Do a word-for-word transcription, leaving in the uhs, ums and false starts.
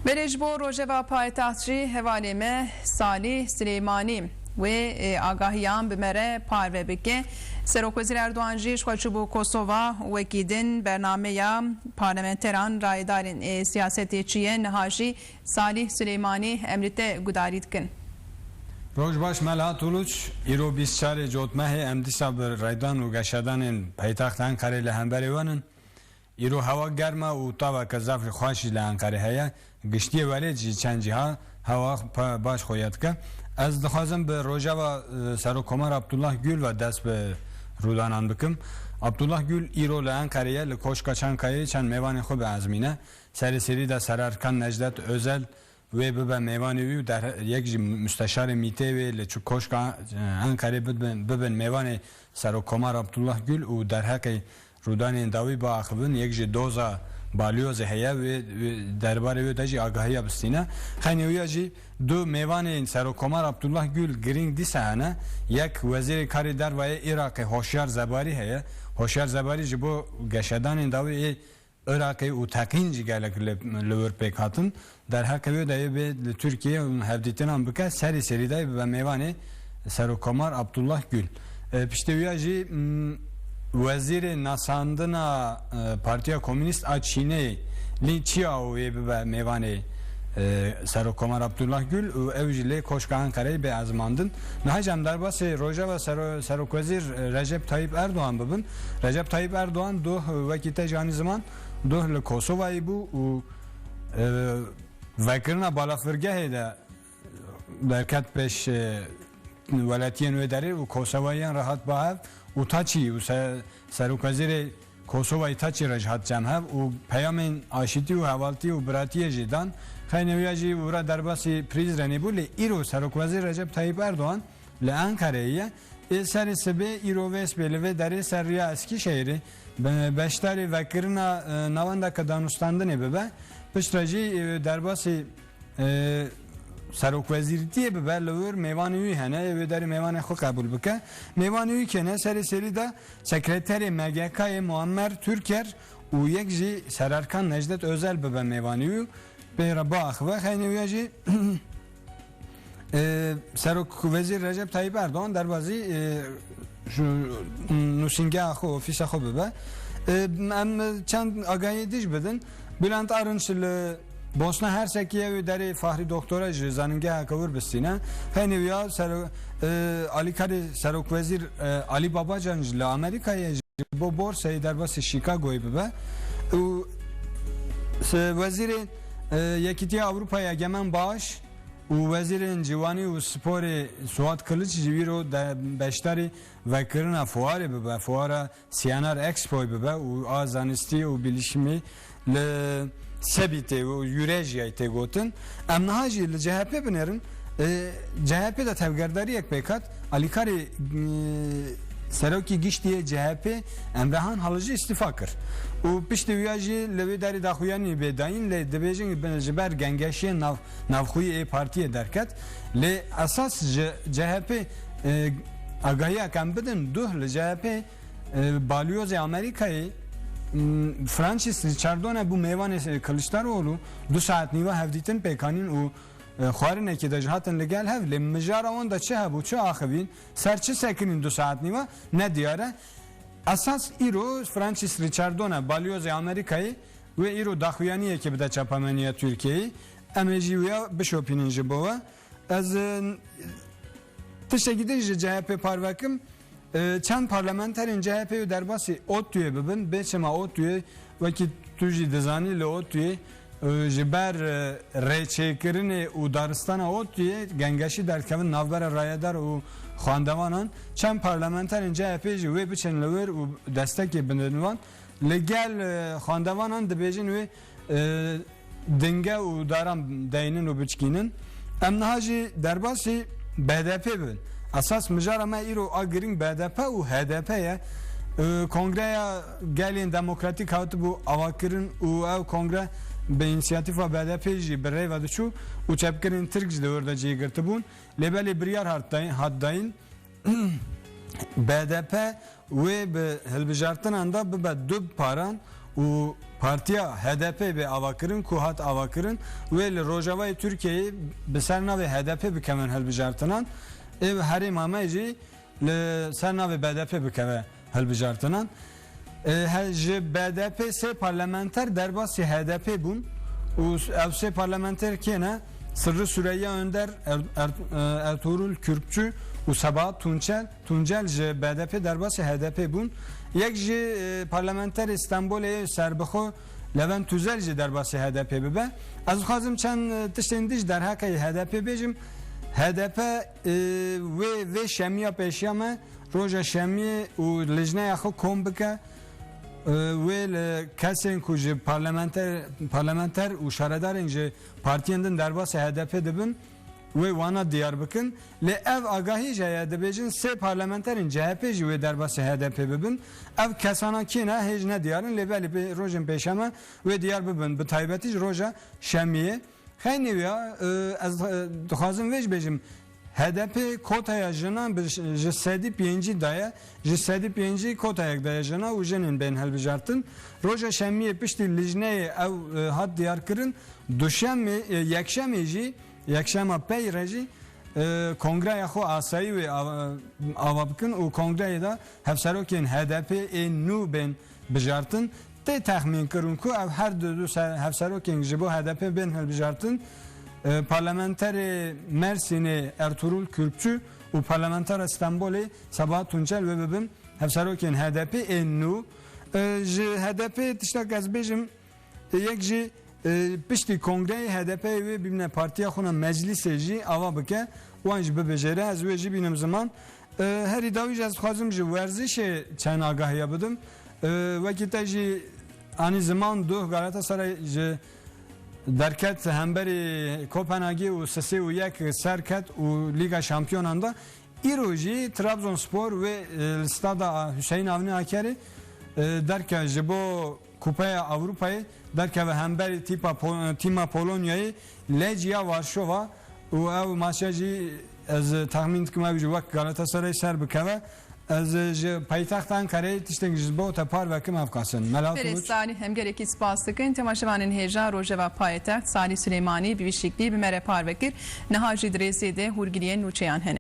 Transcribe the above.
Belê ji bo rojeva paytext jî hevalê me Salîh Silêmanî wê, e, agahiyan bi me re parve bike. Serokwezîr Erdogan jî ji xwe çûbû Kosova, wekî din bernameya parlamenteran rayedarên, e, siyasetê çi ye, niha jî Salîh Silêmanî em li te gudarî dikin. Roj baş Melhat Uluç, îro bîst çarê Cotmehê em dîsa bi reydan û geşedanên paytexta Enqerê li hemberê we nin. Îro hewa germ e û taveke zaf jî xweş jî li Enqerê heye. Giştiyê welêt jî çend cîha hewa pe-, baş xuya dike. Ez dixwazim bi rojeva, e, Serokkomar Abdullah Gül ve dest bi rûdanan bikim. Abdullah Gül îro li Enqerê ye, li Koşka Çankayê çend mêvanên xwe biezmîne. Serê serî de Sererkan Necdet Özel wê bibe mêvanê wî û derhe-, yek jî musteşarê mîtê wê li çi koşka, e, Enqerê bibin, bibin mêvanê Serokkomar Abdullah Gül û derheqê rûdanên dawî biaxivin, yek jî doza balyozê heye, wê, wê derbarê wê de jî agahiya bistîne. Xeynê wî ya jî du mêvanên Serokkomar Abdullah Gül girîng dîsa hene. Yek wezîrê karê derve yê Iraqê Hoşyar Zebarî heye. Hoşyar Zebarî ji bo geşedanên dawî ê Iraqê û teqîn jî gelek li, li wir pêk hatin. Derheqê wê de yê bê li Tirkiyeyê hevdîtinan bike, serî serî de yê bibe mêvanê Serokkomar Abdullah Gül. E, piştî wî ya jî, m, wezîrê nasandina, e, Partiya Komînîst a Çînê Li Qiao yê bibe mêvanê, e, Serokkomar Abdullah Gül û ew jî lê Koşka Enqereyê bê ezmandin. Niha jî em derbasê rojeva Sero-, Serokwezîr, e, Recep Tayyip Erdogan bibin. Recep Tayyip Erdogan doh, e, wekî te jî anî ziman, doh li Kosovayê bû û, e, vekirina balafirgehê de derket pêş, e, welatiyên wê derê û Kosovayiyan re hat ba hev û Taçî û se-, Serokwezîrê Kosovayê Taçî re jî hat cem hev û peyamên aşîtî û hevaltî û biratiyê jî dan. Xeynê wî ya jî wira derbasî Prizrenê bû, lê îro Serokwezîr Recep Tayyip Erdogan li Enqereyê ye. Ê serê sibê îro vê sibê li vê derê ser riya Eskîşehîrê be-, beşdarî vekirina, e, navendeke danûstandinê bibe. Piştre jî, e, derbasî, e, serokwezîrtiyê bibe, li wir mêvanê wî hene, ê wê derê mêvanê xwe qebûl bike. Mêvanê wî kê ne? Serê serî de sekreterê M G K'yê Muammer Türker û yek jî Sererkan Necdet Özel bibe mêvanê wî û pê re biaxive. Xeynê wî ya jî E, Serok Wezîr Recep Tayyip Erdoğan derbazî, e, şu nûsîngeha xwe, ofîsa xwe bibe. E, em çend agahiyê dî jî bidin. Bülent Arınç li Bosna Hersekê ye, wê derê Fahri Doktora ji zanîngeheke wir bistîne. Heynî wîya ser, e, alîkarê Serok Wezîr, e, Ali Babacan jî li Amerîkayê ye. Ji bo borsayê derbasî Chicagoyê bibe û se-, wezîrê, e, Yekîtiya Ewropayê Egemen Bağış û wezîrên ciwanî û sporê Suat Kılıç jî wîro de beşdarî vekirina fuarê bibe, fuara C N R Expoyê bibe û a zanistî û bilişimê li Sebîtê û Eurasiayê tê gotin. Em niha jî li C H P binêrin. E, C H P de tevgerdariyek pêk hat. Alîkarê, e, Serokî Giştî yê C H P Emrehan Halıcı îstîfa kir. Û piştî wîya jî li wê derê daxuyanî bê dayîn, lê dibêjin ji ber gengeşiyên nav-, navxweyî ê partiyê derket. Lê esas ji C H P, e, agahiyek em bidin, duh li C H P, e, balyozê Amerîkayê, m, Francis Richardson e bû mêvanê Kılıçdaroğlu, du saet nîva hevdîtin pêk anîn û, e, xwarinekê de jî hatin li gel hev, lê mijara wan de çi hebû, çi axivîn, ser çi sekinîn du saet nîva, ne diyar e. Esas îro Francis Richardson e, balyozê Amerîkayê, wê îro daxuyaniyekê bide çapemeniya Tirkiyeyê. Em ê jî wîya bişopînin ji bo we. Ez, e, tiştekî din ji C H P parve kim. E, çend parlamenterên C H P'ê derbasî ODTÜ'yê bibin. Bê çima ODTÜ'yê, wekî tu jî dizanî, li ODTÜ'yê, e, ji ber, e, rêçêkirinê û daristana ODTÜ'yê gengeşî derdikevin navbera rayedar û xwendevanan. Çend parlamenterên C H P'ê jî wê biçin li wir û destekê bidin wan. Li gel, e, xwendevanan dibêjin wê, e, dinge û daran deynin û biçkînin. Em niha jî derbasî B D P bin. Esas mijara me îro a girîng B D P û H D P ye. E, Kongreya Gelên Demokratîk hatibû avakirin û ew kongre bi însiyatîfa B D P jî bi rê ve diçû û çepkirên Tirk jî di wir de cihê girtibûn. Lê belê biryar hat dayîn, hat dayîn. B D P wê bi hilbijartinan de bibe du paran û partiya H D P bê avakirin, ku hat avakirin, wê li Rojavayê Tirkiyeyê bi ser navê H D P bikevin hilbijartinan, ê herêma me jî li ser navê B D P bikeve hilbijartinan. E, he, ji B D P sê parlamenter derbasî H D P bûn û s-, ev sê parlamenter kê ne? Sirri Süreyya Önder, Er-, Er-, e, Ertuğrul Kürkçü û Sebahat Tunçel, Tuncel ji B D P derbasî H D P bûn. Yek jî, e, parlamenterê Stenbolê serbixwe Levent Tüzel jî derbasî H D P bibe. Ez dixwazim çend, e, tiştên dî ji derheqê H D P bêjim. H D P, e, wê, vê şemiya pêşiya me, roja şemiyê û lijneya xwe kom bike, e, wê li kesên ku ji parlamenter, parlamenter û şaredarên ji partiyên din derbasî H D P dibin, wê wana diyar bikin. Lê ev agahî jî heye, dibêjin sê parlamenterên C H P jî wê derbasî H D P bibin. Ev kesana kê ne, hêj nediyar in, lê belê pê-, rojên pêşeme wê diyar bibin. Bi taybetî ji roja şemiyê. Xeynî ya, e, ez, e, dixwazim vê jî bêjim. H D P kotaya jinan bi ş-, ji sedî pêncî daye, ji sedî pêncî kotayek daye jina û jinên bên hilbijartin. Roja şemiyê piştî lijneyê ew, e, hat diyarkirin. Duşemê, e, yekşemê jî, yekşema pey re jî, e, kongreya xwe asayî wê ava, ava bikin û kongreyê de hevserokên H D P ên nû bên bijartin. Tê texmîn kirin ku ev her du, du ser, hevserokên ji bo H D P bên hilbijartin, e, parlamenterê Mersînê Ertuğrul Kürkçü û parlamentera Stenbolê Sebahat Tunçel wê bibin hevserokên H D P ên nû. E, ji H D P tiştek ez bêjim, e, yek jî, e, piştî kongreyê H D P wê bibîne partiya xwe ne meclîsê jî ava bike, wan jî bibijêre, ez wê jî bînim ziman. E, herî dawî jî ez dixwazim ji werzişê çend agahiya bidim. E, wekî te jî anî ziman, duh Galatasaray ji derket hemberî Kopenhagê û sisê û yek ser ket û Lîga Şampiyonan da. Îro jî Trabzonspor wê, e, li stada Hüseyin Avni Akerê, e, derke ji bo Kupaya Ewropayê derkeve hemberî tîpa Po-, tîma Polonyayê Legia Varşova û ew maça jî ez texmîn dikim ew jî wek Galatasaray ser bikeve. Ez ji paytexta Enqereyê tiştek ji bo te parve kim ev kasin. Melahat Berê Uluç. Salih, em gelekî spas dikin. Temaşevanên hêja, rojeva paytext Salih Silêmanî bi vî şiklî bi me re parve kir. Niha jî di rêzê de hûrgiliyên nûçeyan hene.